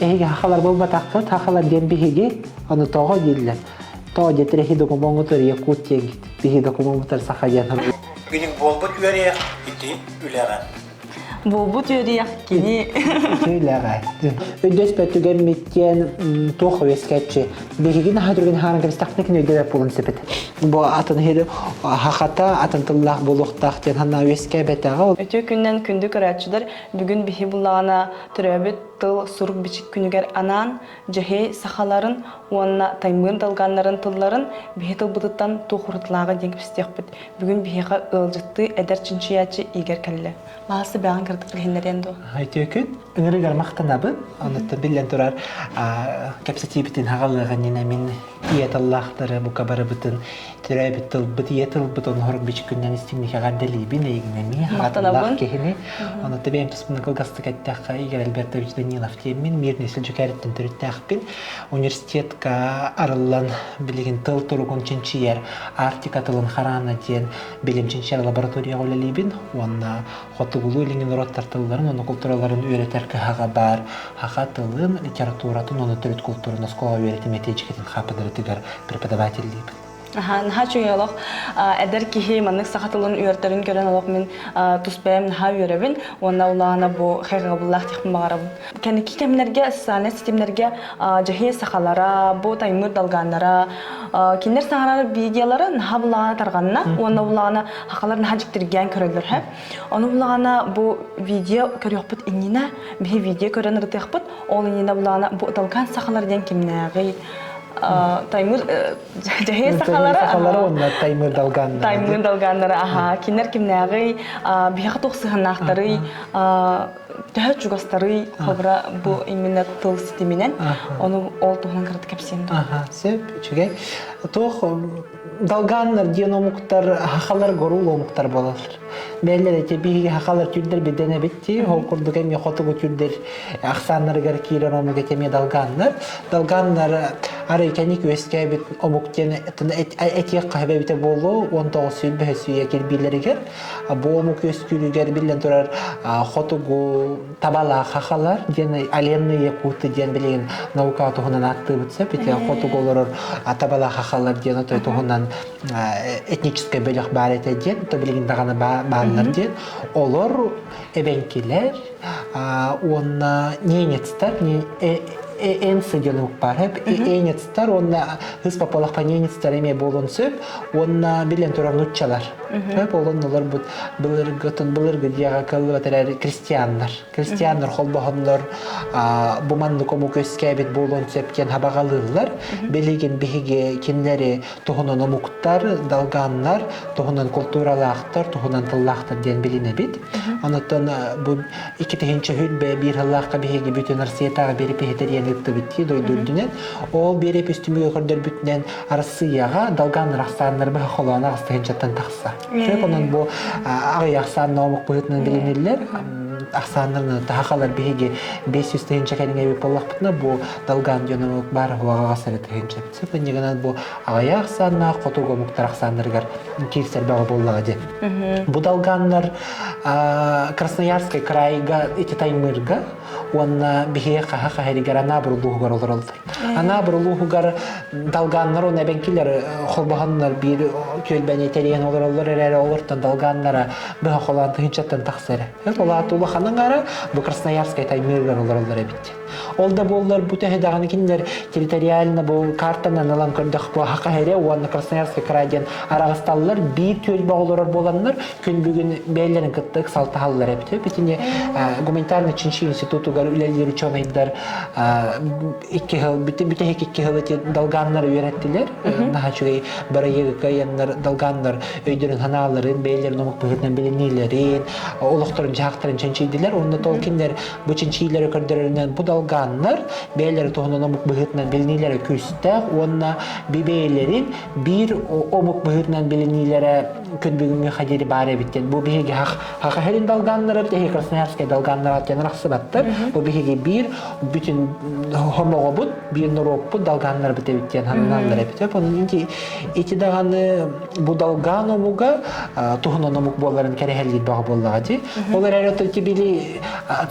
Эһиги хахалар буолбатаххыт, хахалар диэн биһиги, ону тоҕо дииллэр. Тоҕо диэтэр эһи докумуоҥҥутугар якут диэҥҥит, биһиги докумуоммутугар саха диэн Билин буолбут үөрүйэх ити үлэҕэ. Буолбут үөрүйэх кини Ити үлэҕэ. Өйдөспөт түгэммит диэн туох үөскээччи. Биһиги наһаа түргэн хааран кэбистэхпинэ кини өйдөбөт буолан сөп этэ. Бу атын иһи хахата атын тыллаах буолуохтаах диэн санаа үөскээбэтэҕэ. Үтүө күннэн күндү көрөөччүлэр, бүгүн биһи буллаҕына төрөөбүт тыл сурук-бичик күнүгэр анаан Дьэһиэй сахаларын уонна Таймыыр долганнарын тылларын биһи тылбытыттан туох уратылааҕа диэн кэпсэтиэхпит. Бүгүн биһиэхэ ыалдьыттыы эдэр чинчийээччи Игорь кэллэ. Баҕасы бэҕин кыратык билиһиннэриэн дуо? Үтүө күн. Ыҥырыгар махтанабын. Онуттан биллэн турар кэпсэтиибитин хаҕалыаҕа иннинэ мин ийэ тыллаахтары бука барыбытын төрөөбүт тылбыт, ийэ тылбыт оноһор бичик күннэн истиҥник эҕэрдэлиибин эйигин эмиэ Махтанабын. киһини. Онуттан бэйэм туспунан кылгастык эттэххэ, Игорь Альбертович Данилов диэммин, Мирный Сүлдьүкээриттэн төрүттээхпин. Университетка арыллан билигин тыл туругун чинчийэр Арктика тылын хараана диэн билим чинчийэр лабораторияҕа үлэлиибин уонна хотугулуу-илиҥҥи норуоттар тылларын уонна култуураларын үөрэтэр кыһаҕа баар саха тылын, литературатын уонна төрүт култуурун оскуола үөрэтии методикатын хаапыдыратыгар преподавателлиибин. Аха, наһаа үчүгэй олох. Эдэр киһи маннык саха тылын үөртэрин көрөн олох мин тус бэйэм наһаа үөрэбин уонна улаана бу хайҕабыллаах диэхпин баҕарабын. Кэнники кэмнэргэ социальнай ситимнэргэ дьэһиэ сахалара, бу таймыр долгааннара, кинилэр саҥарар видеолара наһаа булаҕана тарҕанна уонна булаҕана сахалар наһаа дьиктиргээн көрөллөр һэ. Ону булаҕана бу видео көрүөхпүт иннинэ биһи видео көрөн ырытыахпыт, ол иннинэ булаҕана бу долгаан сахалар диэн кимнээҕий Таймыр дьэһиэ сахалара сахалара уонна Таймыр долгааннара. Таймыр долгааннара аха кинилэр кимнээҕий биһиэхэ туох сыһыаннаахтарый төһө чугастарый хобура бу именно тыл ситиминэн ону ол туһунан кыратык кэпсиэм дуо Аха, сөп, үчүгэй. Туох долгааннар диэн омуктар хахалар горуул омуктар буолаллар. Бээлэр эти биһиги хахалар түрдэр бидэн эбит ол курдук эмиэ хотугу түрдэр ахсааннарыгар киирэр омук эти эмиэ долгааннар. Долгааннар арай кэник үөскээбит омук диэн этиэх хаһыбэбитэ буолуо 19 сүүс үйэ кирбиилэригэр Бу омук үөскүүрүгэр биллэн турар хотугу табалаах хахалар диэн оленные якуты диэн билигин наука туһунан ааттыыбыт сөп. Ити хотугу олорор табалаах хахалар диэн отой туһунан этническэй бөлөх баар этэ диэн, то билигин даҕаны бааллар диэн. Олор эбэҥкилэр уонна ненецтэр энцы диэн омук баар. Энецтэр уонна хыс пополахпа ненецтэр эмиэ буолуон сөп. Уонна биллэн турар нуччалар. Хөп олоннулар бут былыргытын былыргы диэҕэ кыллыбат эрээри крестьяннар. Крестьяннар холбоһоннор бу маннык омук үөскээбит буолуон сөп диэн хабаҕалыыллар. Билигин биһиги кинилэри туһунан омуктар, долганнар, туһунан култууралаахтар, туһунан тыллаахтар диэн билинэбит. Онотон бу икки тыһыынча биир сыллаахха биһиги бүтүн Россиятааҕы биэрэпиһи тэрийэн ыыттыбыт дии дойду үрдүнэн. Ол биэрэпис түмүгэ көрдөрбүтүнэн Арассыыйаҕа долганнар ахсааннары быһа холоон аҕыс тыһыынчаттан тахса. Сөп онон бу аҕыйах ахсааннаах омук быһыытынан билиниллэр. Ахсааннарынан таһахалар биһиги 500 тыһыынча кэриҥэ эбит буоллахпытына бу долган диэн омук баар уһуоҕа аҕас эрэ тыһыынча. Сөп иннигинэн бу аҕыйах ахсааннаах хотугу омуктар ахсааннарыгар киирсэр бөҕө буоллаҕа дии. Бу долганнар Красноярскай крайга ити Таймырга уонна биһиги хаһа хаһаригар Анаабыр улууһугар олороллор. Анаабыр улууһугар долганнар уонна эбэҥкилэр холбоһоннор биир түөлбэни тэрийэн олороллор эрээри олортон долганнара быһа холоон тыһыынчаттан тахса эрэ. Ол аата улахан аҥара бу Красноярскай Таймырыгар олороллор эбит. Ол да буоллар бу төһө даҕаны кинилэр территориально бу картанан ылан көрдөх бу Хахаһире уонна Красноярский край диэн араҕысталлар биир түөлбэ олорор буоланнар күн бүгүн бэйэлэрин кытта ыксалтаһаллар эбит. Итини гуманитарный чинчи институтугар үлэлиир учуонайдар икки сыл бүтэһик икки сыл ити долганнары үөрэттилэр. Наһаа үчүгэй бырайыагы кыайаннар долганнар өйдөрүн санааларын, бэйэлэрин омук быһыытынан билиниилэрин, олохторун дьаһахтарын чинчийдилэр. Уонна тол кинилэр бу чинчиилэри көрдөрөрүнэн бу долганнар бэйэлэрин туһунан омук быһыытынан билиниилэрэ күүстээх уонна бэйэлэрин биир омук быһыытынан билиниилэрэ күн бүгүҥҥү хадири баар эбит диэн. Бу биһиги Хахахерин долганнара, биһиги Красноярскай долганнара диэн арахсыбаттар. Бу биһиги биир бүтүн хомоҕобут, биир норуоппут долганнарбыт эбит диэн хананаллар эбит. Онон ити даҕаны бу долган омуга туһунан омук буоларын кэрэһэллиир бөҕө буоллаҕа дии. Ол эрээри ити били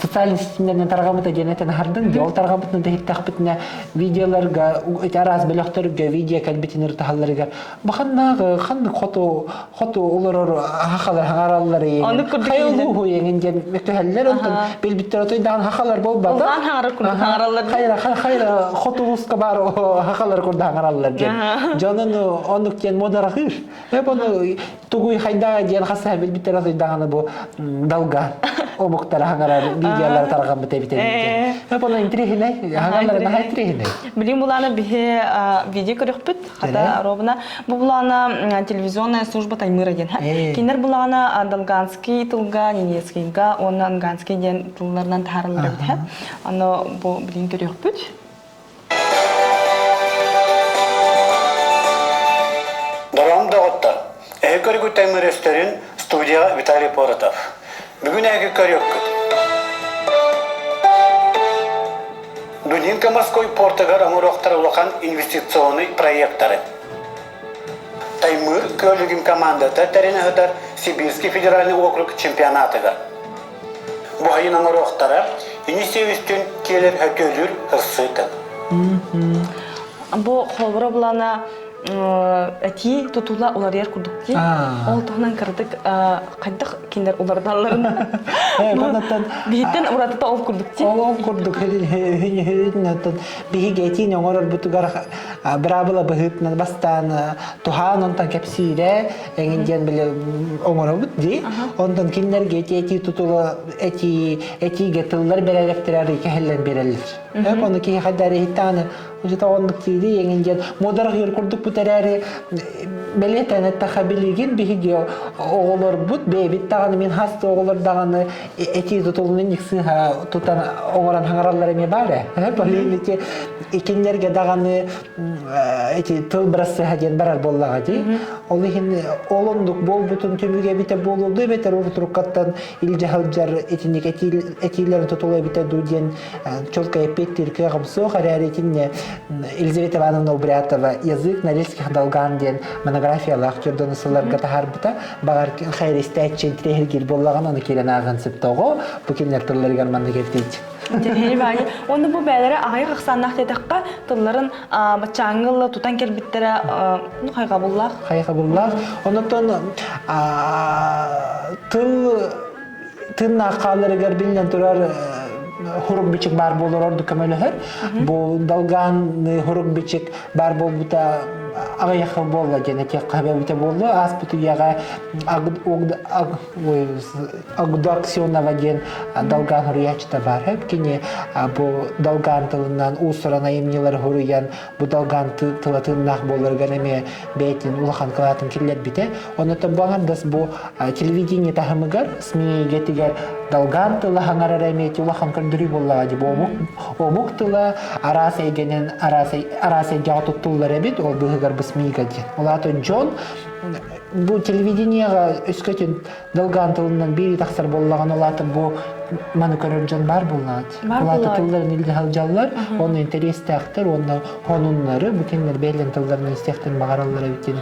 социальный ситимнэринэн тарҕаммыта диэн этэн аһар. бардын дии. Ол тарҕаммытын да иһиттэхпитинэ видеоларга, ити араас бөлөхтөргө видео кэлбитин ырытаһалларыгар баханнааҕы ханнык хоту хоту олорор хахалар хаҥараллар Оннук курдук хайылууһу эҥин диэн мөккүһэллэр онтон билбиттэр отойдаан хахалар буолбата. Улаан хаҥарар курдук хаҥараллар. Хайра хайра хоту улууска баар хахалар курдук хаҥараллар диэн. Дьонун оннук диэн муодарахыыр. Эп ону тугуй хайда диэн хасыһа билбиттэр отойдаҕына бу далга омуктара хаҥарар видеолар тарҕаммыт эбит диэн. Эп ону интириэһинэй, хаҥаллара наһаа интириэһинэй. Билим булаана биһи видео көрөхпүт. Хата ровно бу булаана телевизионная служба Таймыра диэн. Кинилэр булаана долганский тылга, ненецкийга уонна анганский диэн тылларынан таһаараллар эбит. Аны бу билин көрүөхпүт. Дором доҕоттор, эһи көрүгүт Таймыр өстөрүн студияҕа Виталий Поротов. Бүгүн эһиги көрүөххүт. Дудинка морской портыгар оҥоруохтар улахан инвестиционный проектары. Таймыр көлүгүн командата тэрин ыһытар Сибирский федеральный округ чемпионатыгар. Бу айын оҥоруохтара ини үстүн киэлэр хөтөлүр ырсыытын. Бу холборо булана этии тутула уларыйар курдук дии. Ол туһунан кыратык хайдах кинилэр уларыталларын биһиттэн уратыта ол курдук дии. Ол курдук оттон биһиги этиини оҥорорбутугар быраабыла быһыытынан бастаан туһаан онтон кэпсиирэ эҥин диэн били оҥоробут дии. Онтон кинилэргэ эти этии тутула этии этиигэ тыллар бэрээдэктэрэ арый кэһиллэн биэрэллэр. Ону киһи хайдары иһиттэҕинэ Уже оннук тиири эҥин диэн муодарҕыыр курдукпут эрээри бэлиэтээн эттэххэ билигин биһиги оҕолорбут бэйэбит даҕаны мин хас да оҕолор даҕаны этии тутулун инник сыыһа тутан оҥорон хаҥараллар эмиэ баар ээ. Полин ити икиннэргэ даҕаны ити тыл бырассыаһа диэн барар буоллаҕа дии. Ол иһин ол оннук буолбутун түмүгэ эбитэ буолуо дуу эбэтэр урутуруккаттан илдьэ сылдьар итинник этиилэрин тутула эбитэ дуу диэн четко эппиэттиир кыаҕым суох эрээри итиннэ Елизавета Ивановна Убрятова «Язык норильских долган» диэн монографиялаах дьордону сылларга таһаарбыта. Баҕар хайристээччи интириэһиргиир буоллаҕына ону киирэн ааҕан сөптөөҕө. Бу кинилэр тылларыгар маннык эбитий. Интириэһи баайы. Уонна бу бээлэрэ аҕыйах ахсааннаах диэтэххэ тылларын баччааҥҥы ыла тутан кэлбиттэрэ хайҕабыллаах. Хайҕабыллаах. Онотон тыл тыыннаах хааларыгар биллэн турар хурук бичик баар буолар ордук көмөлөһөр. Бу долгаан хурук бичик баар буолбута аҕыйах буолла диэн этиэххэ эбитэ буолла. Ааспыт үйэҕэ Агдаксионова диэн долгаан хуруйааччыта баар. Кини бу долгаан тылынан уус-уран айымньылары хуруйан бу долгаан тыла тыыннаах буоларыгар эмиэ бэйэтин улахан кылаатын киллэрбитэ. Оннуттан бу аҥардас бу телевидение таһымыгар СМИ эйгэтигэр долган тыла хаҥарара эмиэ улахан көрдөрүү буоллаҕа дии. Бу омук, омук тыла араас эйгэнэн араас, араас эйгэҕэ туттуллар эбит, ол быыһыгар бу СМИ-га диэн. Ол аата дьон бу телевидениеҕа өскөтүн долган тылынан биир тахсар буоллаҕына, ол аата бу маны көрөр дьон баар буоллаҕа дии. Ол аата тылларын илдьэ сылдьаллар, онно интэриэстээхтэр уонна хонуннары бу кинилэр бэйэлэрин тылларынан истиэхтэрин баҕараллар эбит диэн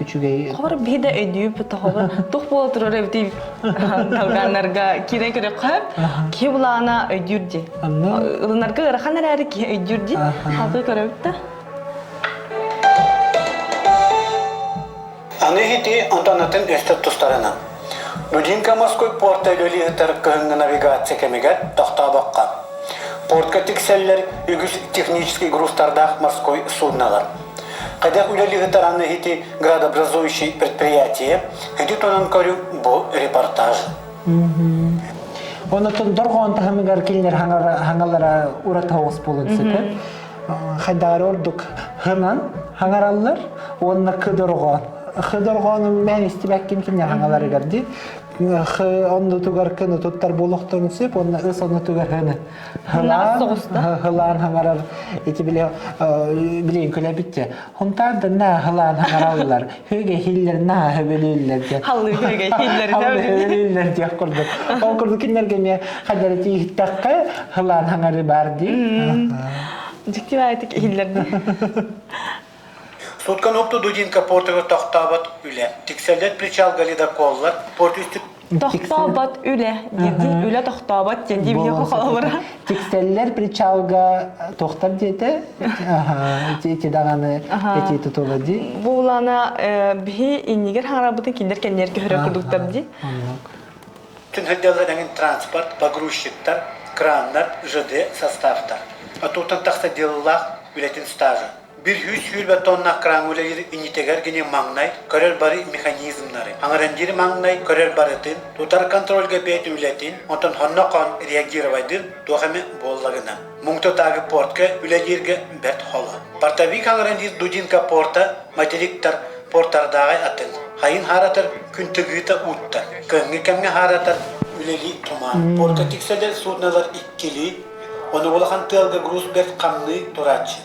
үчүгэй Хор биһи да өйдүүбүт тоҕобор тух буола турар эбитий долганнарга киирэн көрөххө киһи булаана өйдүүр дии. Ылынарга ыарахан эрээри киһи өйдүүр дии. Халкы көрөбүт да. Аны ити Антонатын өстө тустарынан. Дудинка морской порта үлэлии сытар кыһыҥҥы навигация кэмигэр тохтообокко. Портка тиксэллэр үгүс технический грузтардаах морской суднолар. Хайдах үлэлии сытар аны ити градообразующий предприятие, ити тонон көрүҥ бу репортаж. Онотон дорҕоон таһымыгар кинилэр хаҥалара ураты оҕус буолун сөп. Хайдаар ордук хынан хаҥараллар уонна кы дорҕоон. Хы дорҕоону мэн истибэккин кинилэр хаҥаларыгар дии. Хы оннутугар кыны туттар буолуохтарын сөп уонна ыс оннутугар хыны. Хылаан хылаан хаҥарар ити биле билейин күлэбитте. Хунтаар на хылаан хаҥараллар. Хөге хиллер на хөбөлүүллэр диэн. Халлы хөге хиллер хөбөлүүллэр диэх курдук. Ол курдук кинилэргэ эмиэ хадары тииһиттэххэ хылаан хаҥары бар дии. Дьикти баайтык иһиллэр дии. Сутканы опту Дудинка португар тохтообот үлэ. Тиксэллэр причалга ледоколлар порт үстүк. Тохтообот үлэ диэн үлэ тохтообот диэн дии биһиэхэ холобура. Тиксэллэр причалга тохтор диэтэ. Ити даҕаны эти тутула ди. Буулана биһи иннигэр хаҥарабытын кинилэр кэннигэр көһөрөр курдуктар ди. Түн сылдьаллар эҥин транспорт, погрузчиктар, краннар, ЖД составтар. Отуттан тахса дьыллаах үлэтин стажа. Бір 120 тонна кран үлэлиир инитигэр гини маҥнай көрөр бары механизмнары, аҥарандиир маҥнай көрөр барытын, тутар контрольга бэйэтин үлэтин, онтон хонно-хон реагировайдыыр туох эмэ буоллагына. Муҥтутаагы портка үлэлииргэ бэрт холо. Портовик аҥарандиир Дудинка порта материктар портардааҕы атын. Хайын хааратар күн тыгыыта уутта. Кыһыҥҥы кэмҥэ хааратар үлэлии тумаан. Портка тиксэлэр суднолар иккилии, ону улахан тыалга груз бэрт хамныы турааччы.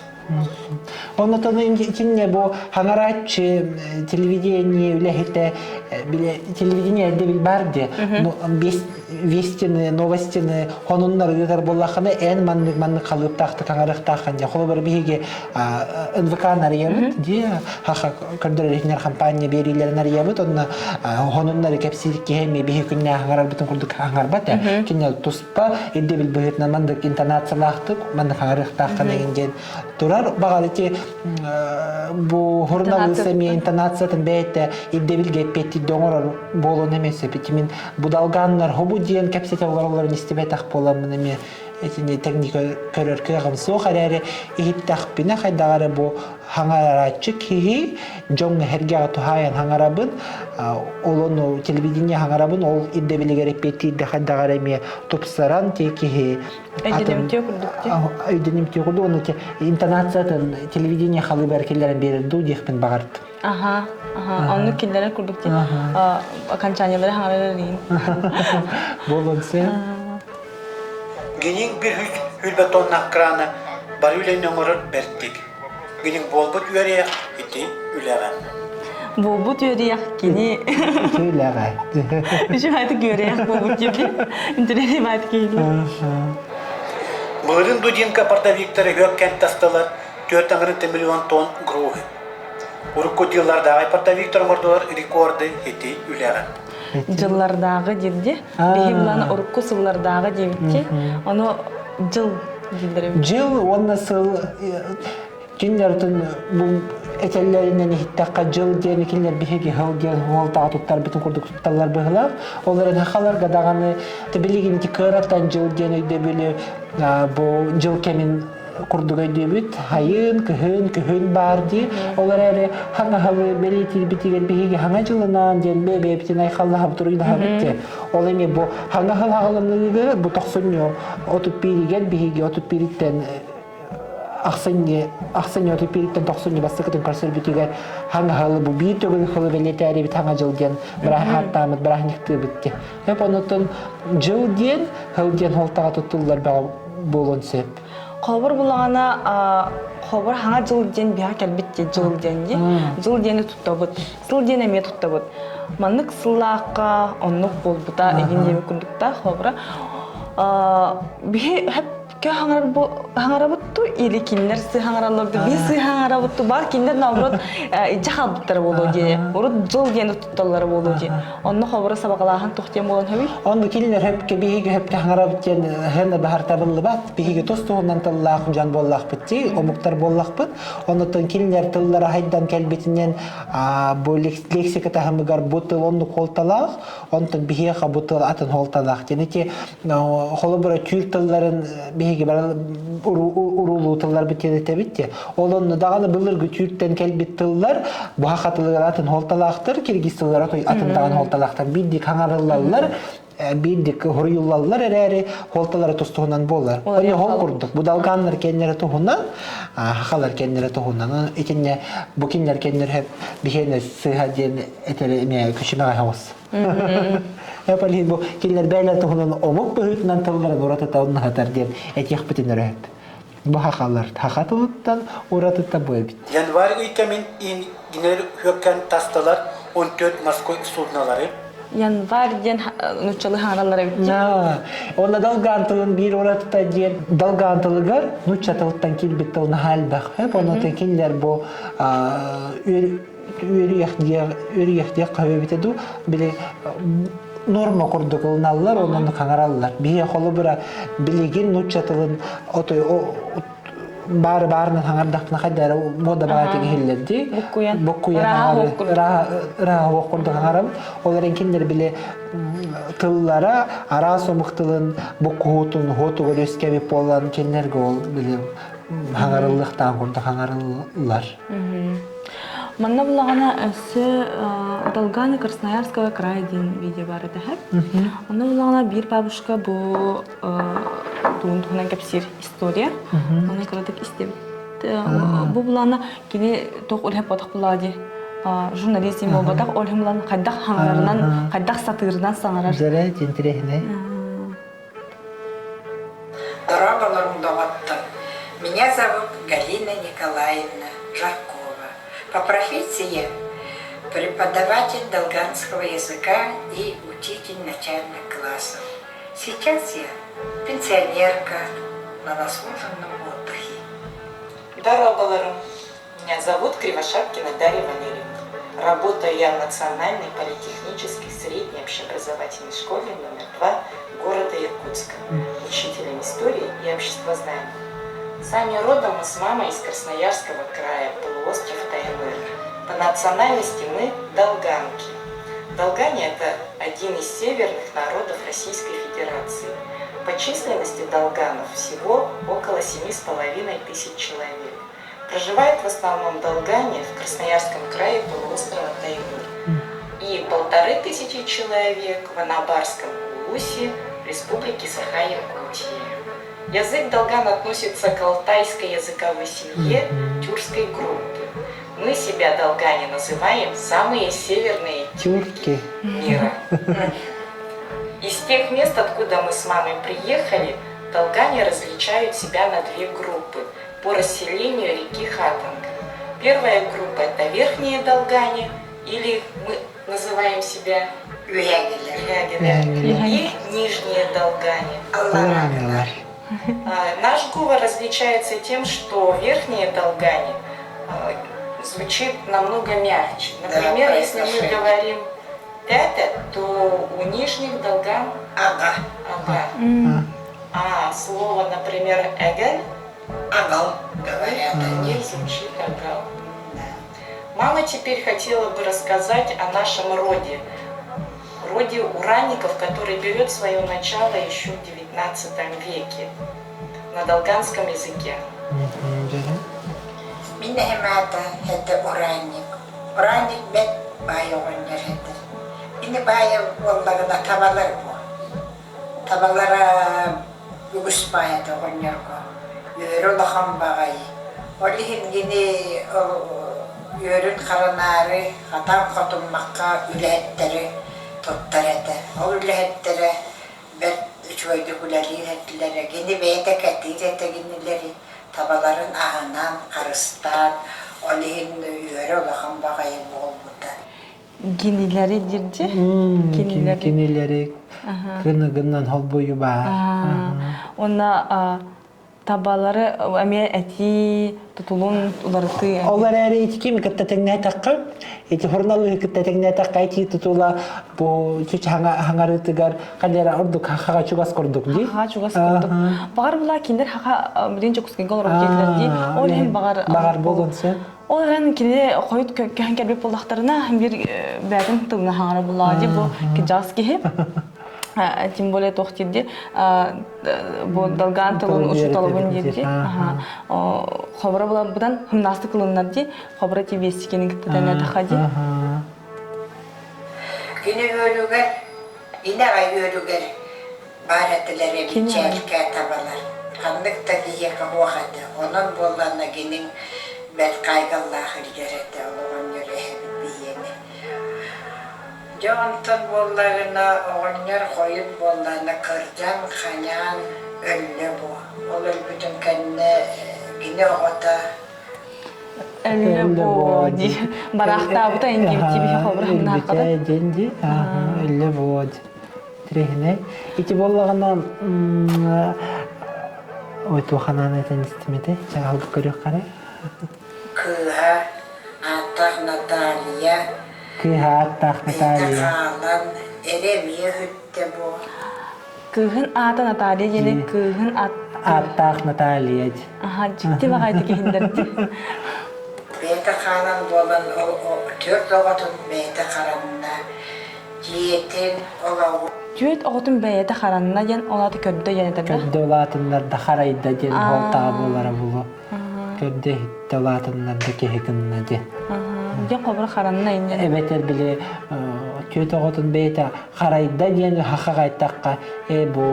Оннотон итиннэ бу хаҥарааччы телевидение үлэһитэ телевидение эрдэ бар де вестины новостины хонуннар ыытар буоллаххына эн маннык маннык халыыптаахтык хаҥарыахтааххын дьэ холобур биһиги НВК нарыйабыт дии хаха көрдөрөр иһинэр компания биэриилэрин арыйабыт онно хонуннары кэпсиир киһи эмиэ биһи күннээх хаҥарарбытын курдук хаҥарбат ээ кинилэр туспа ирдэбил быһыытынан маннык интонациялаахтык маннык хаҥарыахтааххын эҥин диэн турар баҕар ити бу суруналыыс эмиэ интонациятын бэйэтэ ирдэбилгэ эппиэттиирдэ оҥорор буолуон эмиэ сөп ити мин будалгааннар хобу диэн кэпсэтэ олороллорун истибэтэх буоламмын эмиэ итини тэҥнии көрөр кыаҕым суох эрээри иһиттэхпинэ хайдах эрэ бу хаҥарааччы киһи дьоҥҥо эргэҕэ туһаайан хаҥарабын ол ону телевидение хаҥарабын ол ирдэбилигэр эппиэттиирдэ хайдах эрэ эмиэ тупсаран ти киһи өйдөнүмтүө курдук өйдөнүмтүө курдук уонна интонациятын телевидение халыыбар киллэрэн биэрэр дуу диэхпин баҕардым аха аха оннук киллэрэр курдук ти окончаниелары хаҥарар эрийин буолуон сөп Гинин bir хүлбэ тонна краны бары үлэни оҥорор бэртик. Гинин буолбут үөрүйэх ити үлэҕэ. Буолбут үөрүйэх кини ити үлэҕэ. Үчүгэй үөрүйэх буолбут диэби. Интеллигент баат киһи. Былырын Дудинка портовиктары хөккэн тастылар 4 миллион тонн груһы. Урукку дьыллардааҕы портовиктар оҥордулар рекорды ити үлэҕэ. Дьыллардааҕы диирди. Биһи булан урукку сыллардааҕы диэбитти. Ону дьыл дииллэр эбит. Дьыл уонна сыл кинилэртэн бу этэллэринэн иһиттэххэ дьыл диэн кинилэр биһиги сыл диэн уолтаҕа туттарбытын курдук тутталлар быһыылаах. Ол эрэн сахаларга даҕаны билигин ити кыаратан дьыл диэн өйдөбүлү бу дьыл кэмин курдук өйдүүбүт. Хайын, күһүн, күһүн баар дии. Ол эрээри хаҥаһалы бэлиэтиирбитигэр биһиги хаҥа дьылынаан диэн бэйэ-бэйэбитин айхаллаһабыт, уруйдаһабыт дии. Ол эми бу хаҥа сыл аҕаланыыгы бу тохсунньу 31-игэр биһиги 31-иттэн ахсынньы ахсынньы 31-иттэн тохсунньу бастакытын көрсөрбүтүгэр хаҥаһылы бу биир төгүл хылы бэлиэтээрибит хаҥа дьыл диэн бырааһааттаамыт бырааһынньыктыыбыт дии. Эп онутун дьыл диэн хыл диэн холтаҕа туттуллар бөҕө буолуон сөп. Холобур булаҕана холобур хаҥа дьыл диэн биһа кэлбит дии дьыл диэн дии. Дьыл диэни туттабыт. Сыл диэн эмиэ туттабыт. Маннык сыллаахха оннук буолбута игин диэбит курдукта холобура биһи хөпкө хаҥарабыт ту или кинилэр сыһаҥараллар ду биһи сыһаҥарабыт ту баар кинилэр наоборот илдьэ хаалбыттара буолуо диэн урут дьыл диэн тутталлара буолуо диэн онно холобура сабаҕалааһын туох диэн буолан хөбүй Онно кинилэр хөпкө биһиги хөпкө хаҥарабыт диэн һэн баһар табыллыбат. Биһиги тус туһунан тыллаах дьон буоллахпыт дии, омуктар буоллахпыт. Оннуттан кинилэр тыллара хайдан кэлбитинэн бу лексика таһымыгар бу тыл оннук холталаах, онтон биһиэхэ бу тыл атын холталаах диэн ити холобура түүр тылларын биһиги уруулуу тылларбыт диэн этэбит дии. Ол онно даҕаны былыргы түүртэн кэлбит тыллар бу саха тылыгар атын холталаахтар, киргиз тыллара атын даҕаны холталаахтар. Биирдик хаҥарыллаллар, биирдик хоруйуллаллар эрээри холталара тус-туһунан буолар. Ону ол курдук бу далгааннар кэннэрэ туһунан, хахалар кэннэрэ туһунан итиннэ бу кинилэр кэннэрэ биһиэнэ сыыһа диэн этэрэ эмиэ күчүмэҕэ оҕус. Эпалин бу кинилэр бэйэлэр туһунан омук быһыытынан тылларын уратыта оннаһатар диэн этиэхпитин өрөһөп. Бу хахалар хаха тылыттан уратыта бу эбит. Январь ый кэмин иннинэр хөккөн тастылар 14 морской суднолары. Январь диэн нууччалыы хаҥараллар эбит. Онно долгаан тылын биир уратыта диэн долгаан тылыгар нуучча тылыттан киирбит тыл наһаа элбэх. Онно кинилэр бу үөрүйэх диэх үөрүйэх диэх хаһыа эбитэ дуу били норма курдук ылыналлар, онон хаҥараллар. Биһи холобура билигин нуучча тылын отой баары баарынан хаҥардахпына хайда эрэ муода баҕайытык иһиллэр дии. Буккуйан. Буккуйан ырааһа уох курдук хаҥарам. Ол эрэн кинилэр били тыллара араас омук тылын буккуһуутун уһуотугар үөскэбит буолан кинилэргэ ол били хаҥарыллыахтаах курдук хаҥарыллар. Манна булаҕына өссө Долганы Красноярского края диэн видео бар этэ. Онно булаҕына биир бабушка бу туун туһунан кэпсиир история. Оны кыратык истибит. Бу булаана кини туох үлэһит буолбатах булаа дии. Журналист им буолбатах, ол иһин булан хайдах хаҥарарынан, хайдах сатыырынан саҥарар. Дьэрэ, интереснэй. Дороголорум доҕоттор! Меня зовут Галина Николаевна Жаркова. По профессии преподаватель долганского языка и учитель начальных классов. Сейчас я пенсионерка на заслуженном отдыхе. Дороголорум! Меня зовут Кривошапкина Дарья Валерьевна. Работаю я в Национальной политехнической средней общеобразовательной школе номер 2 города Иркутска, учителем истории и обществознания. Сами родом мы с мамой из Красноярского края, полуостров Таймыр. По национальности мы долганки. Долгане – это один из северных народов Российской Федерации. По численности долганов всего около 7,5 тысяч человек. Проживает в основном долгане в Красноярском крае полуострова Таймыр. И 1500 человек в Анабарском Улусе Республики Саха-Якутия. Язык долган относится к алтайской языковой семье тюркской группы. Мы себя долгане называем самые северные тюрки мира. Из тех мест, откуда мы с мамой приехали, долгане различают себя на две группы по расселению реки Хатанга. Первая группа – это верхние долгане, или мы называем себя Үһэҥилэр. И нижние долгане. Алларанылар. Наш говор различается тем, что верхние долгане звучит намного мягче. Например, если мы говорим «тята», то у нижних долган Ага. Ага. А слово, например, «эгель» Агал, говорят у них звучит агал. Мама теперь хотела бы рассказать о нашем роде, роде уранников, который берет свое начало еще в XIX веке на долганском языке. Мин эһэмаата это уранник. Уранник бэт баай оҕонньор этэ. Ини баайа буоллаҕына табалар буо. Табалара үгүс баай этэ оҕонньорго. Үөрэ улахан баҕайы. Ол иһин кини үөрүн харанаары хатан хотуммакка үлэһиттэри туттар этэ. Ол үлэһиттэрэ бэрт үчүгэйдик үлэлиир этилэрэ. Кини бэйэтэ кэтиир этэ кинилэри табаларын аһынан, харыстаан, ол иһин үөрэ улахан баҕайы буолбута. Кинилэри диирдьи. Кинилэри. Кинилэри кыныгынан холбуйу баар. Уонна табалары эмиэ этии тутулун уларытыы. Ол эрээри ити кими кытта тэҥнээтэххэ, ити хурналыһы кытта тэҥнээтэххэ этии тутула бу чүч хаҥарыытыгар ханера ордук хаха чугас курдук дии. Хаха чугас курдук. Баҕар була кинилэр хаха билин Дьокуускайга олорор диэтилэр дии. Ол иһин баҕар Баҕар буолуон сөп. Ол эрэн кини хойут көһөн кэлбит буоллахтарына биир бэйэтин тылына хаҥара буллаҕа дии бу кыдьаас киһи. Тем более туох диирди бу долгаан тылын учууталыбын диирди. Хобура буларбытан хымнаастык ылыннар дии. Хобура ти вестикини кытта тэнэ дии. Кини үөрүгэр, инэҕэ үөрүгэр баар этилэр эбит чээлкээ табалар. Ханнык да киһиэхэ суох этэ. Онон буоллаҕына киниҥ бэрт хаайгаллаах илдьэр этэ ол оҕонньор эһэбит биһиэнэ. Дьэ онтон буоллаҕына оҕонньор хойут буоллаҕына кырдьан, хаҥаан өллө буо. Ол өлбүтүн кэннэ кини оҕото Өллө буо дии. Бараахтаабыта ингибити биһи холбураһымнааххата. Өлбүтэ диэн дии. Өллө буо Тирэһинэй. Ити буоллаҕына ой туоханаан этэн истим этэ. Чаҕалга көрүөххэ эрэ. Кыыһа ааттаах Наталья. Кыыһа ааттаах Бэйэтэ Наталья. хаалан, эрэ эмиэ өһүттэ буо. Кыыһын аата Наталья диэни кыыһын аат Ааттаах Наталья. Аха, дьикти баҕайытык иһиллэрди. Бэйэтэ хаалан буолан ол түөрт оҕотун бэйэтэ харанна, дьиэтин, олоҕун Түөрт оҕотун бэйэтэ харанна диэн ол аата көрдө диэн этэр да? Көрдө улаатыннарда харайда диэн суолтаҕа буолара булу. Көрдө иһиттэ улаатыннарда киһи гынна диэн. Диэн хобура харанна инньэ. Эбэтэр били түөрт оҕотун бэйэтэ харайда диэн хахаҕайтахха ээ бу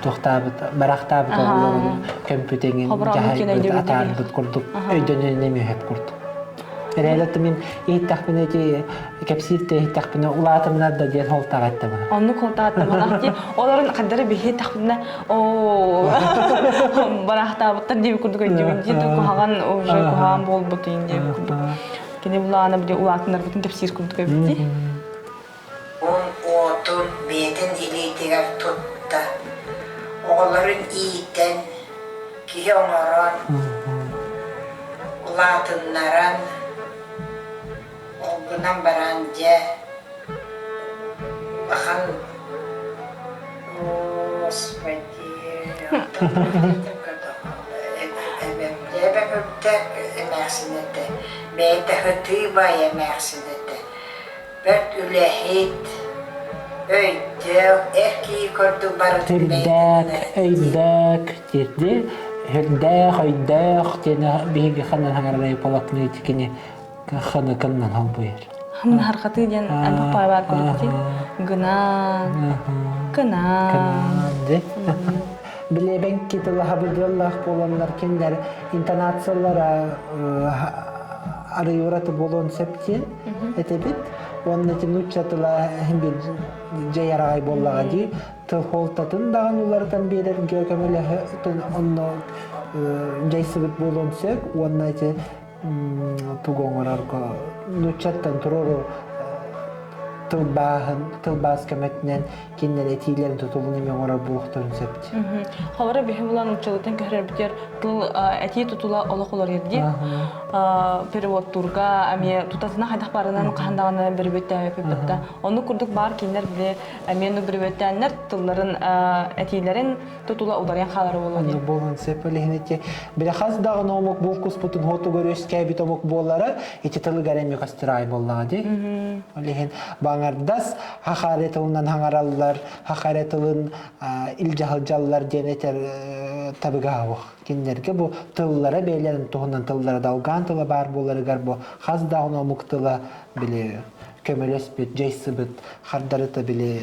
туохтаабыт барахтаабыт оҕолорун көмпүтэҥин дьаһайбыт атаарбыт курдук өйдөнөн эмиэһэп курдук. Эрээлэтэ мин иһиттэхпинэ ити кэпсииртэ иһиттэхпинэ улаатымнар да диэн холтаҕа эттэ Оннук холтааттамалах дии. Олорун хаддары биһи тахпына оо барахтаабыттар диэби курдук өйдүүбүн дии куһаҕан уже куһаҕан буолбут диэби курдук. Кини булаана били улаатыннарбытын кэпсиир курдук эбит дии. Уон уотун бэйэтин илиитигэр тутта, оҕолорун иитэн, киһи оҥорон, улаатыннаран, ол гынан баран дьэ улахан Господи, эбэм үрдэ эмээхсин этэ, бэйэтэ ытыы баай эмээхсин этэ. Бэрт үлэһит, өйдөөх, эр киһи курдук барытын Түрдээх, өйдөөх диирди. Үрдээх, өйдөөх диэн биһиги ханан хаҥарарай полотно итикини ханыкыннан холбуйар. Хамнаһархатыы диэн элбэх паа баар курдук дии. Гынан, кынан. Кынан ди. Билебен тылаһабыдыаллаах буоланнар кинилэр интонациялара арыйураты буолуон сөп диэн этэбит. Уонна ити нуучча тыла иһин биир дьайараҕай буоллаҕа дии. Тыл суолтатын даҕаны уларытан биэрэргэ көмөлөһө онно дьайсыбыт буолуон сөп. Уонна ити тугу оҥорорго нууччаттан туруору тылбааһын тылбаас көмөтүнэн кинилэр этиилэрин тутулун эмиэ оҥорор буолуохтарын сөп. Холобура биһи булан нууччалыытын көһөрөрбүтүгэр тыл этии тутула олох уларыйар дии. Переводтуурга эмиэ тутатына хайдах барынан хаһан даҕаны бөрүбүттээбиппит Оннук курдук баар кинилэр били эмиэ оннук бөрүбүттээннэр тылларын этиилэрин тутула уларыйан хаалара буолуо дии. Буолуон сөп ол иһин ити били хас даҕаны омук булкуспутун хотугар үөскээбит омук буолара ити тылыгар эмиэ көстөр аай буоллаҕа дии. Ол иһин баҥардас хахаре тылынан хаҥараллар, хахаре тылын илдьэ сылдьаллар диэн этэр табыгаһа Кинилэргэ бу тыллара бэйэлэрин туһунан тыллара долгаан тыла баар буоларыгар бу хас даҕаны омук тыла били көмөлөспүт, дьайсыбыт, хардарыта били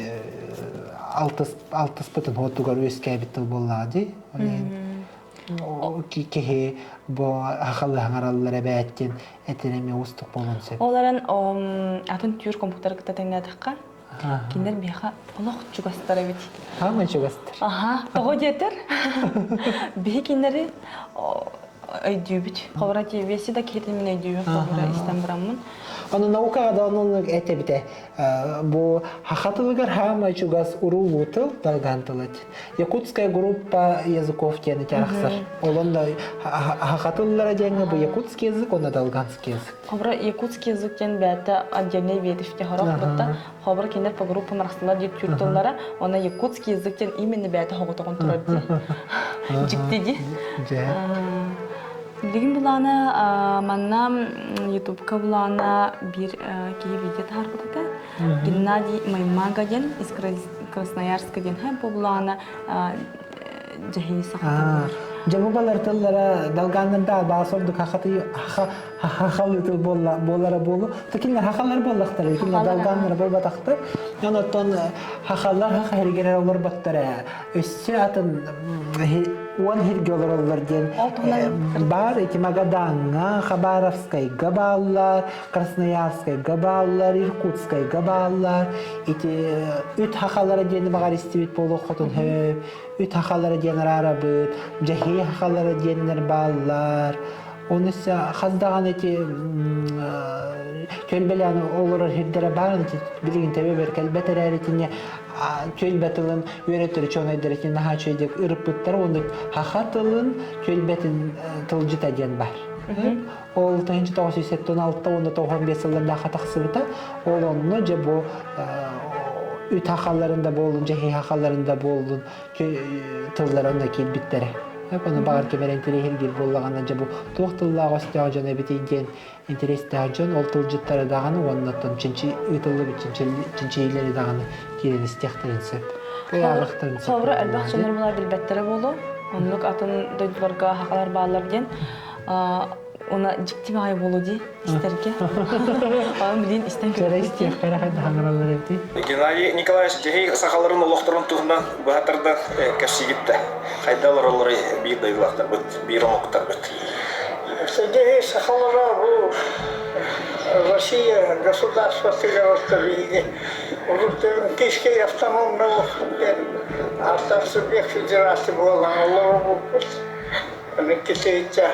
алтыс, алтыспытын хотугар үөскээбит тыл буоллаҕа дии. Ол иһин киһи бу хахалы хаҥараллар эбээт диэн этэр эмиэ уустук буолуон сөп. Ол эрэн атын түүр компьютер кытта тэҥнээтэххэ кинилэр миэхэ олох чугастар эбит. Хаамай чугастар. Аха, тоҕо диэтэр? Биһи кинилэри өйдүүбүт. Холобура веси да киһитин мин өйдүүбүн холобура истэн бараммын. Аны наукаҕа да оннук этэбитэ. Бу хаха тылыгар хаамай чугас уруулуу тыл долган тыл эт. Якутская группа языков диэн ити арахсар. Олон да хаха тыллара диэҥҥэ бу якутский язык, онно долганский язык. Холобура якутский язык диэн бэйэтэ отдельный ветвьте хорох бытта. Холобура кинилэр по группам арахсаллар диир түүр тыллара, уонна якутский язык диэн именно бэйэтэ хоҕотоҕун турар дии. Дьикти дии. Билигин булаана манна ютубка булаана биир киһи видео таһаарбыт этэ. Геннадий Маймага диэн из Красноярска диэн бу булаана дьэһии сахата Дьэ бу балар тыллара долганнарда баас ордук хахалыы тыл буолара буолу. Кинилэр хахалар буоллахтара, кинилэр долганнар буолбатахтар. Онон хахалар хаха хиргерер олорботтор өссө атын уон хирге олороллор диэн баар ити Магадаҥҥа, Хабаровскайга бааллар, Красноярскайга бааллар, Иркутскайга бааллар. Ити үт хахалара диэни баҕар истибит буолуоххутун сөп. Үт хахалара диэн араарабыт, дьэһии хахалара диэннэр бааллар. Оны хас даҕаны ити түөлбэлээн олорор сирдэрэ баар билигин төбөбөр кэлбэт эрээри итини түөлбэ тылын үөрэтэр учуонайдар итини наһаа үчүгэйдик ырыппыттар уонна хаха тылын түөлбэтин тылдьыта диэн бар. Ол 1976 уонна 95 сыллардаахха тахсыбыта. Ол онно дьэ бу үт хахалларын да буоллун, дьэһи хахалларын да буоллун тыллара онно киирбиттэрэ. Ону баҕар ким эрэ интэриэһиргиир буоллаҕына дьэ бу туох тыллаах өстөөх дьон эбитий диэн интэриэстээх дьон ол тылдьыттары даҕаны уонна оттон ыытыллыбыт чинчийиилэри даҕаны киирэн истиэхтэрин сөп. Ааҕыахтарын сөп. Холобура элбэх дьоннор була билбэттэрэ буолуо. Оннук атын дойдуларга хахалар бааллар диэн уна дьикти баҕайы буолуо дии истэргэ. Онон билин истэн Кэрэ истиэххэ хайдах хаҥыраллар эбитий? Геннадий Николаевич дьэһий сахаларын олохторун туһунан быһатардан кэпсиигит да хайда олороллорой биир дойдулаахтарбыт, биир омуктарбыт. Дьэһий сахалара бу Россия государствотыгар биһиги урут Киевский автономный диэн ааттаах субъект федерация буолан олоробуппут. Китиитэ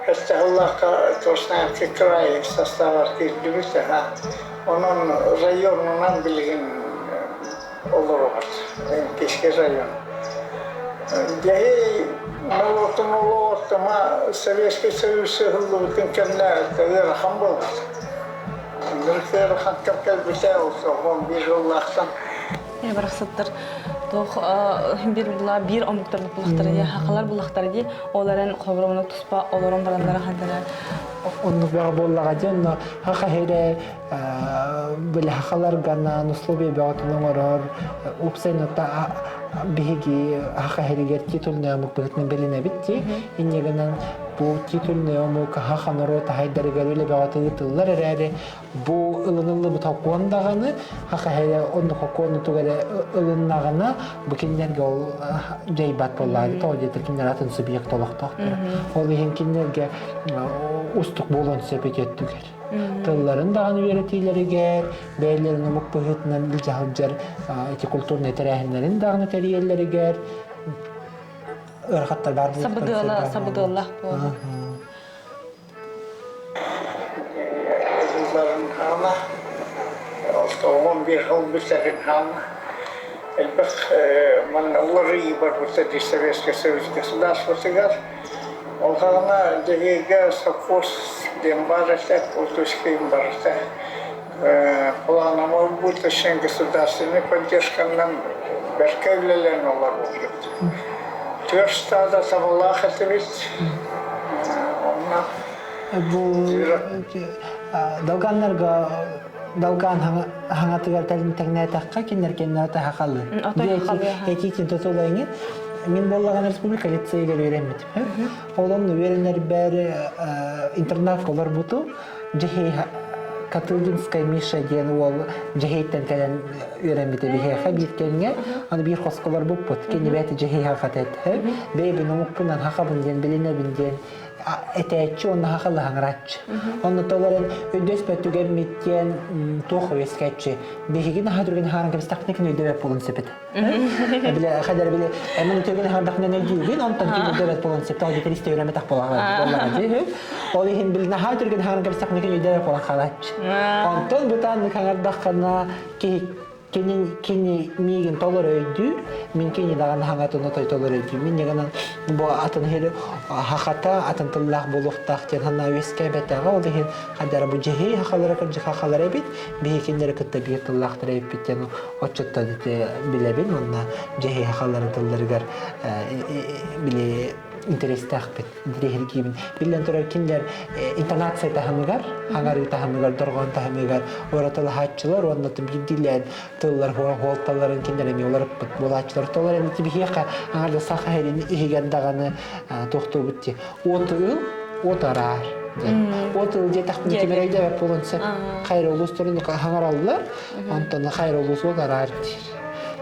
Эстаһыллаахха Красноярский край састаабар киирдибит аха. Онон районунан билигин олоробут. Киевский район. Дьэһий норуотун олоҕор тама Советский Союз ыһыллыбытын кэннэ ыарахан буолбут. Ыарахан кэм кэлбитэ ол биир сыллаахтан Барахсаттар туох биир була биир омуктар булахтара дии хахалар булахтара дии ол эрэн холобура туспа олорон бараннара хантара Оннук бөҕө буоллаҕа дии онно хаха эрэ били хахаларганан условия бөҕөтүн оҥорор уопсайната биһиги хаха иһигэр титульный омук быһыытынан билинэбит дии инньэ гынан бу титульный омук хаха норуот аһайдарыгар үлэ бөҕөтө ыытыллар эрээри Бу ылыныллыбыт сокуон даҕаны, хахаһыйа оннук сокуону тугу эрэ ылыннаҕына, бу кинилэргэ ол дьайбат буоллаҕа. Тоҕо диэтэр кинилэр атын субъект олохтоохтор. Ол иһин кинилэргэ устук буолуон сөп ити өттүгэр. Тылларын даҕаны үөрэтиилэригэр, бэйэлэрин омук быһыытынан илдьэ сылдьар ити культурнай тэрээһиннэрин даҕаны тэрийэллэригэр ыарахаттар баар Сабыдыала, сабыдыаллаах буолар. Ылларын хаала, 11 сыл бүтэрин хаала. Элбэх манна уларыйыы барбыта дии Советский Союз государствотыгар. Ол хаҕана Дьэһиэйгэ совхоз диэн баар этэ, Пултускайым барыта. Плановый будет государственной поддержканан бэркэ үлэлээн олорбуппут. Түөрт стада табалаах этибит. Онно Бу долганнарга долган хаҥатыгар тэҥнээтэххэ кинилэр кэннэ хахалы. Этиитин тутулайҥын мин буоллаҕына республика лицейигэр үөрэммитим. Ол онно үөрэнэрбэр интернатка олорбутум. Дьэһиэй Катылдинскай Миша диэн уол Дьэһиэйтэн кэлэн үөрэммитэ биһиэхэ биир кэмҥэ аны биир хоско олорбуппут кини бэйэтэ Дьэһиэй хахата этэ бэйэбин омукпунан хахабын диэн билинэбин диэн этээччи уонна хахалаһаҥырааччы онно толорон өйдөспөт түгэммит диэн туох үөскээччи биһиги наһаа түргэн хааран кэбистэхпинэ кини өйдөбөт буолуон сөп этэ Бile хадar бile мен түргэн хардахна өйдүүгүн онтон кини өйдөбөт буолуон сөп тоҕо диэтэр истэ үөрэммэтэх буолаҕа дии ол иһин бил наһаа түргэн хаҥар кэбистэхпинэ кини өйдөбөт буолан хаалааччы онтон бытааннык хаҥардаххына киһи кини кини миигин толору өйдүүр мин кини даҕаны хаҥатын отой толору өйдүүр мин гынан бу атын иһи хахата атын тыллаах буолуохтаах диэн санаа үөскээбэтэҕэ ол иһин хадара бу дьиһи хахалара кырдьык хахалара эбит биһи кинилэри кытта биир тыллаахтар эбиппит диэн оччоттон ити билэбин уонна дьэһи хахаларын тылларыгар били интэриэстээхпин, интэриэһиргиибин. Биллэн турар, кинилэр интонация таһымыгар, хаҥарыы таһымыгар, дорҕоон таһымыгар уратылаһааччылар уонна биирдиилээн тыллар хуолталарын кинилэр эмиэ уларыппыт буолааччылар. Толор эми биһиэхэ аҥарда саха иһин иһигэр даҕаны туохтуубут дии. Уот ыл, уот араар диэн. Уот ыл диэтэхпинэ ким эрэ өйдөөбөт буолуон сөп. Хайра улуустарын хаҥараллар, онтон хайра улуус уот араар диир.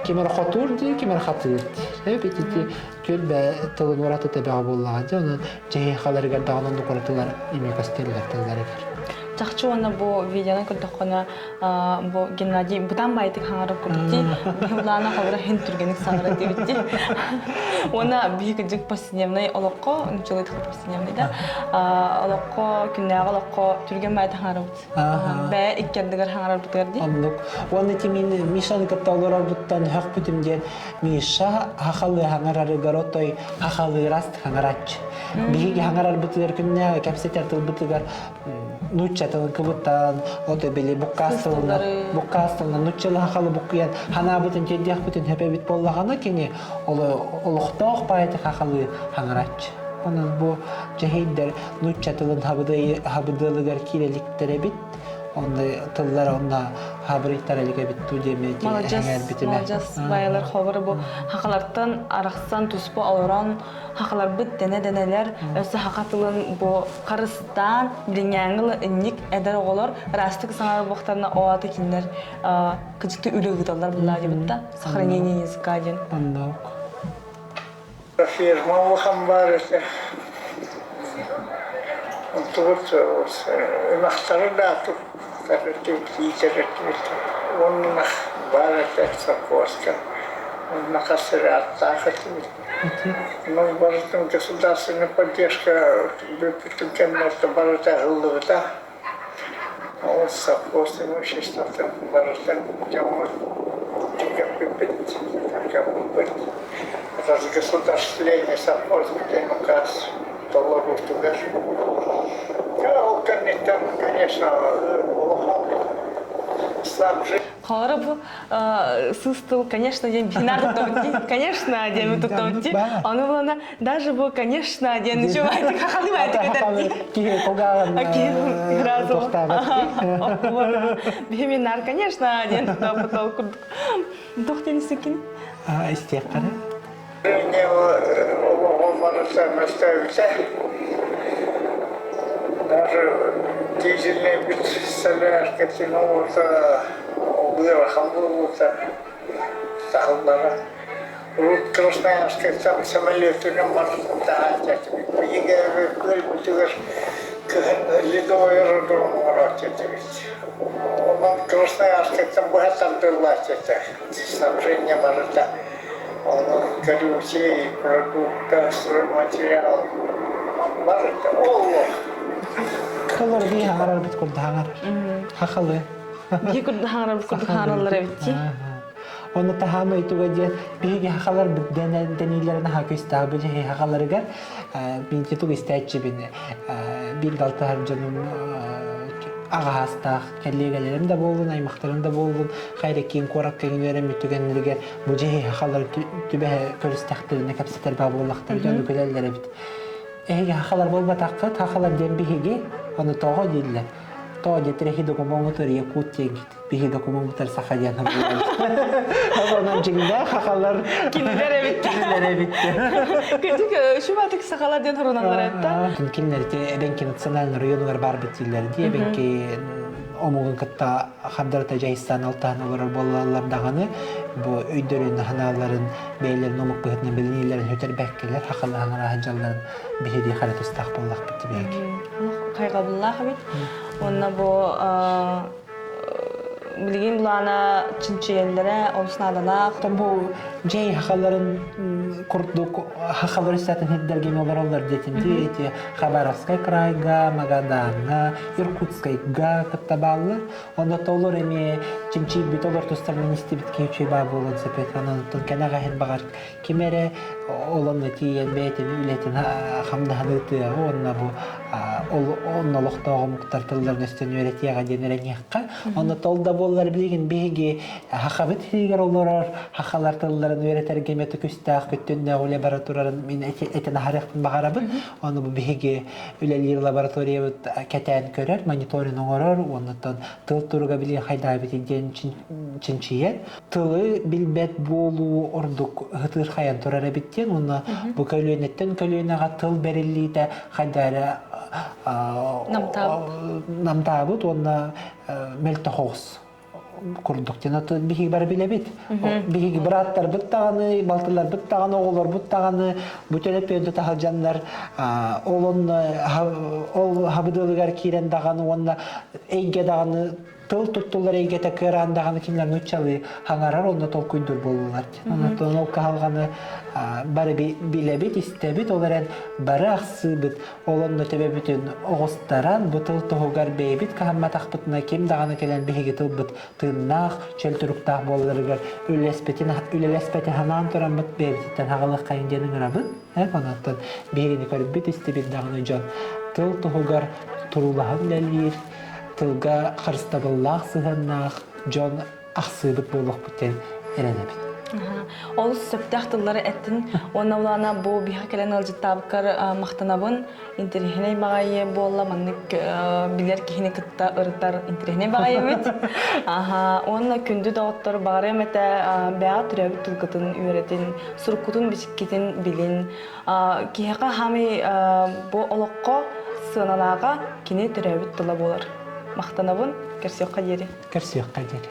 Ким эрэ хотуур диир, ким эрэ хатыыр диир. Эбит ити түөлбэ тылын уратыта бөҕө буоллаҕа дии, онон дьэһиэхаларыгар даҕаны оннук уратылар эмиэ көстөллөр тылларыгар. Чахчы уонна бу видеоны көрдөххүнэ бу Геннадий бытаан баайтык хаҥарар курдук дии. Биһи хабыра хин түргэнник саҥара диэбит дии. Уонна биһи кырдьык повседневный олоххо, нуччалыы повседневный да, олоххо, күннээҕи олоххо түргэн баайтык хаҥарабыт. Бэйэ иккэрдигэр хаҥарарбытыгар дии. Оннук. Уонна ити мин Мишаны кытта олорорбуттан хөхпүтүм диэн Миша хахалыы хаҥарарыгар отой хахалыырас хаҥарааччы. Биһиги хаҥарарбытыгар күннээҕи кэпсэтэр тылбытыгар нуучча тылын кыбыттан, ото били буккаас тылынан, буккаас тылынан нууччалыы хахалы буккуйан ханаабытын тиэрдиэхпитин сөп эбит буоллаҕына кини олохтоох баайты хахалыы хаҥарааччы. Онон бу дьэһиэйдэр нуучча тылын хабыдыалыгар киирэликтэр эбит. Онно тыллар онно хабырыйтар элик эбит туу диэми Маладьыас, маладьыас байалар хобор бу хахалартан арахсан туспа олорон хахаларбыт дэнэ-дэнэлэр өссө хаха тылын бу харыстаан билиҥҥээҥҥи инник эдэр оҕолор ыраастык саҥарар буохтарына оата кинилэр кыдьыкты үлэ ыыталлар буллаа диэбит да сохранение языка диэн. Оннук. Фирма улахан баар этэ. Онтубут ынахтары да иитэр этибит. Уон ынах баар этэ совхозка. Онно хас эрэ аттаах этибит. Ну, барытын государственная поддержка бүппүтүн кэннэ барыта ыһыллыбыта. Ол совхоз имуществотын барытын дьоммут түгэппиппит, таргаппыппыт. Разгосударствление совхоз бүтэн указ толоруутугар. Ол кэнниттэн, конечно, улахан снабжение Холоро бу сыыс тыл, конечно, диэн бинар туттабыт конечно диэн туттабыт дии. Ону булана даже бу конечно диэн ничего хахалы байтык этэр Киһи кулгааҕын тохтаабат. Биһи нар, конечно диэн туттабыт ол курдук. Туох диэн истиккин? Истиэххэ Даже дизельный бит солярка тянулся, ыарахан буолбута саһыллара. Урут Красноярскайтан самолетунан барытын таһааччы Биһиги күөлбүтүгэр кыһын ледовой аэродром оҥорооччу этибит. Онон Красноярскайтан быһа тардыллааччы этэ. Снабжение барыта. Онон горючий, продукта, стройматериал барыта олох. Кылар бии хаҥарарбыт курдук хаҥарар. Хахалы. Бии курдук хаҥарарбыт курдук хаҥараллар эбит дии. Оны таһаама итуга диэн биһиги хахалар дэниилэрин аха күстээх бу дьиһи хахаларыгар биинти тугу истээччибин биир галтаһар дьонум аҕаһаастаах кэллиэгэлэрим да буоллун, аймахтарым да буоллун, хайра киин куоракка үөрэммит түгэннэригэр бу дьиһи хахалар түбэһэ көрүстэхтэринэ кэпсэтэр баа буоллахтар дьону күлэллэр эбит. Эһиги хахалар буолбатаххыт, хахалар диэн биһиги, ону тоҕо дииллэр. Тоҕо диэтэр эһи докумуоҥҥутугар якут диэҥҥит. Биһи докумуоммутар саха диэн Онон дьиҥнээх хахалар кинилэр эбит. Кинилэр эбит. Кырдьык үчүгэй сахалар диэн хоруналлар этта. Кинилэр ити эбэҥки национальный районугар барбыт дииллэр дии. Эбэҥки омугун кытта хардарыта дьайыстаан алтаһан олорор буоллаллар даҕаны бу өйдөрүн ханааларын бэйэлэрин омук быһыытынан билиниилэрин сүтэрбэккэлэр хахалаһан арааһы дьалларын биһиги хара тустаах буоллахпыт тибиһиги. Хайҕабыллаах эбит. Уонна бу билигин былаана чинчийэллэрэ олус наадалаах. Бу дьэй хахаларын курдук хахалар үстатын хирдэргин олороллор диэтин эти Хабаровскай крайга, Магадаҥҥа, Иркутскайга кытта бааллар. Онно толор эми чинчийбит олор тустарынан истибит киһи үчүгэй баа буолуон сөп Онон кэнэҕэһин баҕар ким эрэ олонно тиийэн бэйэтин үлэтин хамнаһын ыытыаҕа уонна бу онно олохтоох омуктар тылларын өстөн үөрэтиэҕэ диэн эрэниэххэ. Онно тол да буоллар билигин биһиги хахабыт сиригэр олорор хахалар тылларын үөрэтэргэ эмиэ күстээх күттүннээх үлэ бара турарын мин этэн аһарыахпын баҕарабын. Ону бу биһиги үлэлиир лабораториябыт кэтээн көрөр, мониторинг оҥорор, уоннаттан тыл туруга билигин хайдаабыт диэн чинчийэр. Тылы билбэт буолуу ордук ытырхайан турар эбит диэн уонна бу көлүөнэттэн көлүөнэҕэ тыл бэриллиитэ хайда эрэ намтаабыт уонна мөлтөх оҕус. курдук диэн оту биһиги бары билэбит. Биһиги бырааттарбыт даҕаны, балтыларбыт даҕаны, оҕолорбут даҕаны бу төлөпүөн тута сылдьаннар ол онно ол хабыдыалыгар киирэн даҕаны уонна эйгэ даҕаны тыл туттуллар эйгэтэ кыараан даҕаны кинилэр нууччалыы хаҥарар онно толкуйдуур буоллулар. Онон ол кыһалҕаны бары билэбит, истэбит, ол эрэн бары ахсыыбыт, ол онно төбөбүтүн оҕустаран бу тыл туһугар бэйэбит кыһамматахпытына ким даҕаны кэлэн биһиги тылбыт тыыннаах, чөл туруктаах буоларыгар үлэлэспитин үлэлэспэти санаан тураммыт бэйэбититтэн хаҕылыаххайын диэн ыҥырабыт. Онон биһигини көрбүт, истибит даҕаны дьон тыл туһугар туруулаһан үлэлиир, тылга харыстабыллаах сыһыаннаах дьон ахсыыбыт буолуохпут диэн эрэнэбит. Олус сөптөөх тыллары эттин уонна улаана бу биһиэхэ кэлэн ыалдьыттаабыккар махтанабын. Интэриэһинэй баҕайы буолла маннык билэр киһини кытта ырытар интэриэһинэй баҕайы эбит. Аха уонна күндү доҕоттор баҕарыам этэ бэйэҕэ төрөөбүт тылгытын үөрэтин, суруккутун бичиккитин билин. Киһиэхэ хаамый бу олоххо сыаналааҕа кини төрөөбүт тыла буолар. Махтанабын, көрсүөххэ диэри. Көрсүөххэ диэри.